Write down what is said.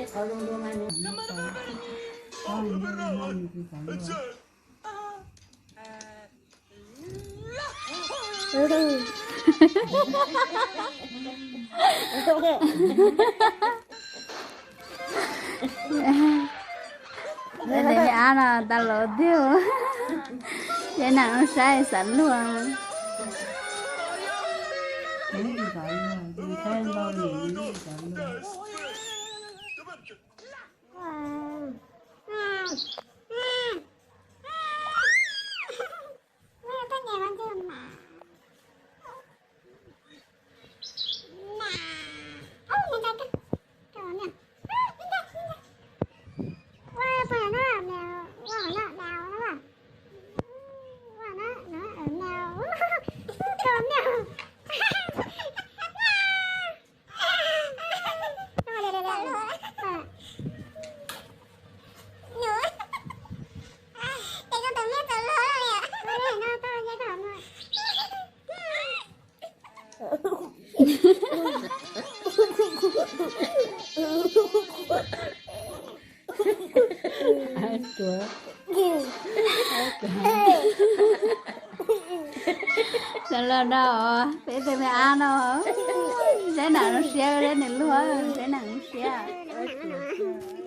Ab no tas los tiag. Ces nam no saib xav luag. Xav luag no, peb tus me ab no, saib nam no siab, saib nws luag, saib nam no siab.